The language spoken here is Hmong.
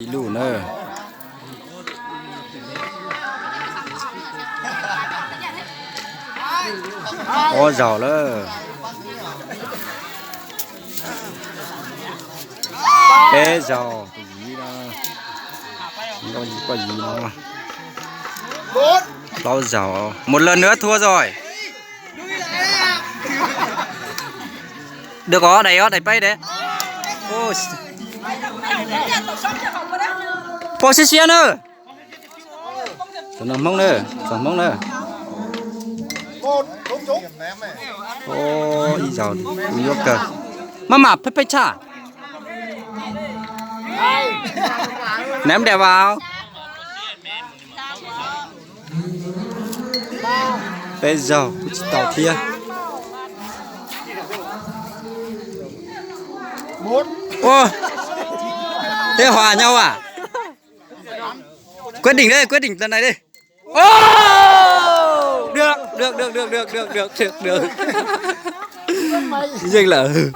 Ib lub na. Ob zaug lawm. Peb zaug. Poj Yim no. Plaub zaug. Một lần nữa thua rồi. Được rồi, đẩy, đẩy pay đấy. Pom siab siab na. Tsoom Hmoob na, tsoom Hmoob na. Ib zaug kuv yuav kawg. Maj mam pheej pheej tshaj. Ném đẹp vào. Peb zaug kuj tsis tau thiab. Ua, thế hòa nhau à? Quyết định đấy, quyết định lần này đi. Ô! Được, được, được, được, được, được, được, được, được. Yeej lawm.